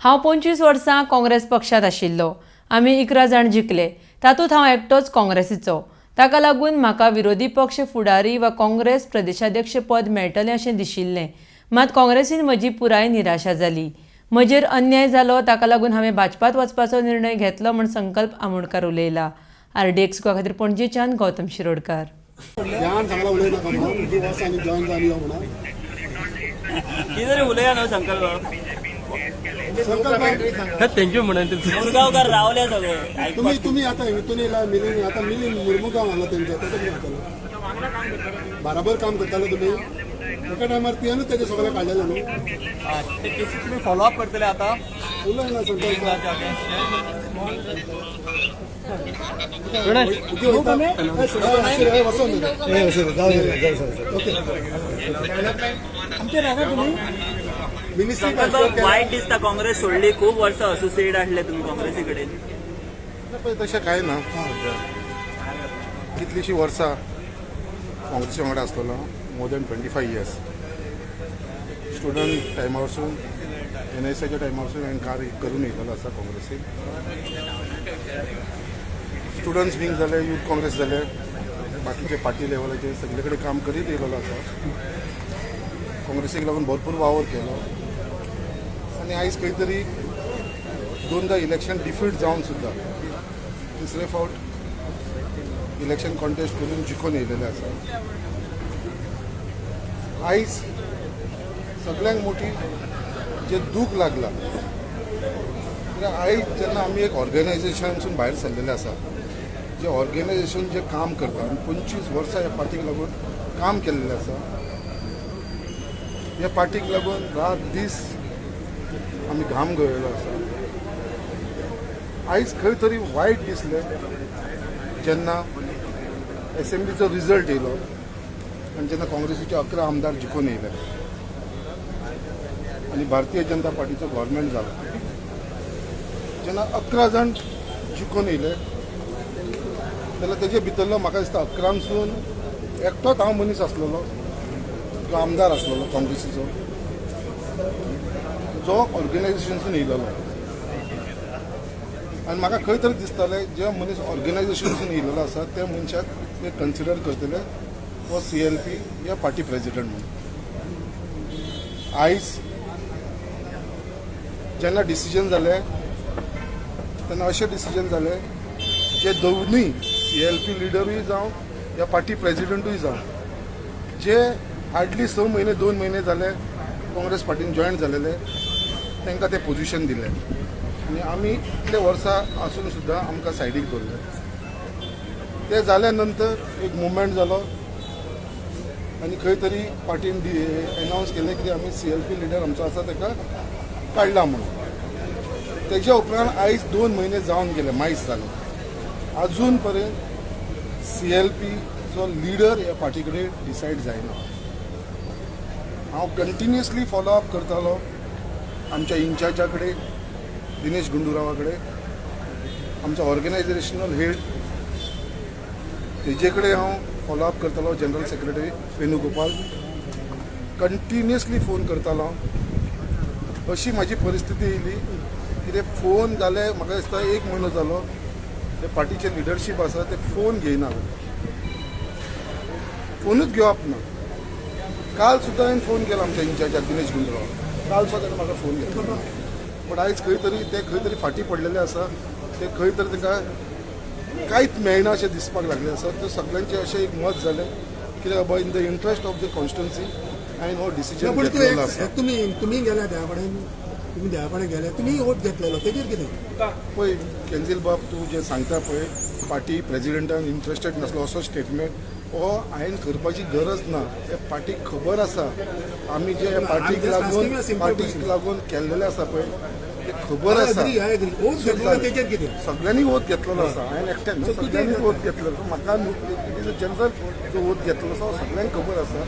हांव 25 वर्सां काँग्रेस पक्षांत आशिल्लो. आमी 11 जाण जिखले, तातूंत हांव एकटोच काँग्रेसीचो. ताका लागून म्हाका विरोधी पक्ष फुडारी वा काँग्रेस प्रदेशाध्यक्ष पद मेळटलें अशें दिशिल्लें. मात काँग्रेसीन म्हजी पुराय निराशा जाली. म्हजेर अन्याय जालो, ताका लागून हांवें भाजपात वचपाचो निर्णय घेतलो म्हूण संकल्प आमोणकार उलयला. आरडीएक्स गोवा खातीर पणजेच्यान गौतम शिरोडकार. ध्यान सांगला, उलय नाका म्हणून. तूं वच आनी जॉईन जावन यो म्हणून. कितें तरी उलया न्हू संकल्प. संकल्प. Thank you म्हणून. मुरगांवकार रावले सगळे तुम्ही आयकपाक. तुम्ही आता हितून येयला, मिलिंद, आता मिलिंद मुर्मुगांव घाला तेंचो. तेजें कितें जातलें? बराबर काम करताले तुमी एका टायमार, तुवेंनूच तेजें सगळें काडलेलें न्हू. ते केसीस तुमी फॉलो अप करतले आता? उलय ना संकल्प. वचोन. ओके. मिनिस्ट्री. संकल्प, वायट दिसता काँग्रेस सोडली. खूब वर्सां असोसिएट आसले तुमी काँग्रेसी कडेन. पळय, तशें कांय ना. सद्या कितलींशीं वर्सां काँग्रेसी वांगडा आसलेलो, more than 25 years. Student टायमा वरसून, एनएसआयच्या टायमा वरसून हांवें कार्य करून येयलेलो आसा काँग्रेसीक. स्टुडंट्स वींग जाले, यूथ काँग्रेस जाले, बाकीचे पार्टी लेवलाचेर सगळे कडेन काम करीत येयलेलो आसा. काँग्रेसीक लागून भरपूर वावर केलो आनी आयज खंय तरी दोनदा इलेक्शन डिफीट जावन सुद्दां तिसरे फावट इलेक्शन कॉन्टेस्ट करून जिखून येयलेले आसा. आयज सगळ्यांत मोठी जे दूख लागला कित्याक, आयज जेन्ना आमी एक ऑर्गनायझेशनसून भायर सरलेले आसा, जे ऑर्गनायझेशन जे काम करता आनी 25 वर्सां ह्या पार्टीक लागून काम केल्लें आसा, ह्या पार्टीक लागून रात दीस आमी घाम गळयलो आसा. आयज खंय तरी वायट दिसलें जेन्ना एसेंब्लीचो रिजल्ट येयलो आनी जेन्ना काँग्रेसीचे 11 आमदार जिखून येयले आनी भारतीय जनता पार्टीचो गव्हर्मेंट जालो. जेन्ना 11 जाण जिखून येयले जाल्यार तेजे भितरलो म्हाका दिसता 11nसून एकटोच हांव मनीस आसलेलो जो आमदार आसलेलो काँग्रेसीचो, जो ऑर्गनायझेशनसून येयलेलो. आनी म्हाका खंय तरी दिसतालें, जे मनीस ऑर्गनायझेशनसून येयलेलो आसा त्या मनशाक ते कन्सिडर करतले हो सीएलपी या पार्टी प्रेजिडंट म्हणून. आयज जेन्ना डिसिजन जालें तेन्ना अशें डिसिजन जालें जे दोनूय सीएलपी लिडरूय जावं या पार्टी प्रेजिडंटूय जावं, जे हार्डली 6 म्हयने, 2 म्हयने जाले काँग्रेस पार्टीन जॉयन जालेले, तांकां तें पोजिशन दिलें आनी आमी इतले वर्सां आसून सुद्दां आमकां सायडीक दवरले. ते जाल्या नंतर एक मुवमेंट जालो आनी खंय तरी पार्टीन एनावन्स केलें की आमी सीएलपी लिडर आमचो आसा ताका काडला म्हणून. तेज्या उपरांत आयज 2 म्हयने जावन गेले, मायज जाले, अजून पर्यंत सीएलपीचो लिडर ह्या पार्टी कडेन डिसायड जायना. हांव कंटिन्युअसली फॉलो अप करतालो आमच्या इन्चार्जा कडेन, दिनेश गुंडुरावा कडेन, आमचो ऑर्गनायझेशनल हेड तेजे कडेन हांव फॉलो अप करतालो, general secretary Venugopal. Continuously phone करतालो हांव. अशी म्हाजी परिस्थिती येयली कितें, फोन जाले म्हाका दिसता एक म्हयनो जालो, ते पार्टीचे लिडरशीप आसा ते फोन घेयना, फोनूच घेवप ना. काल सुद्दां हांवें फोन केला आमच्या इन्चार्जाक दिनेश गुंडुराव, काल सुद्दां ताणें म्हाका फोन घेतलो. बट आयज खंय तरी ते खंय तरी फाटीं पडलेले आसा. ते खंय तरी तांकां कांयच मेळना अशें दिसपाक लागलें आसा. तर सगळ्यांचें अशें एक मत जालें कित्याक बाबा, in the interest of the constituency हांवें हो डिसिजन पूण तूं घेतलेलो आसा. तुमी तुमी गेल्या देवा कडेन, तुमी देवा कडेन गेले, तुमी ओट घेतलेलो, तेजेर कितें? पळय केन्झील बाब, तूं जें सांगता पळय, पार्टी प्रेजिडेंटान इंट्रस्टेड नासलो असो स्टेटमेंट हो हांवें करपाची गरज ना. ते पार्टीक खबर आसा, आमी जे पार्टीक लागून पार्टीक लागून केल्लेलें आसा पळय, ते खबर आसा. I agree. ओट घेतलेलो तेजेर कितें? सगळ्यांनी ओत घेतलेलो आसा. हांवें एकट्यान न्हू, सगळ्यांनी ओत घेतलेलो. म्हाका it is a general जो ओत घेतलेलो आसा हो सगळ्यांक खबर आसा.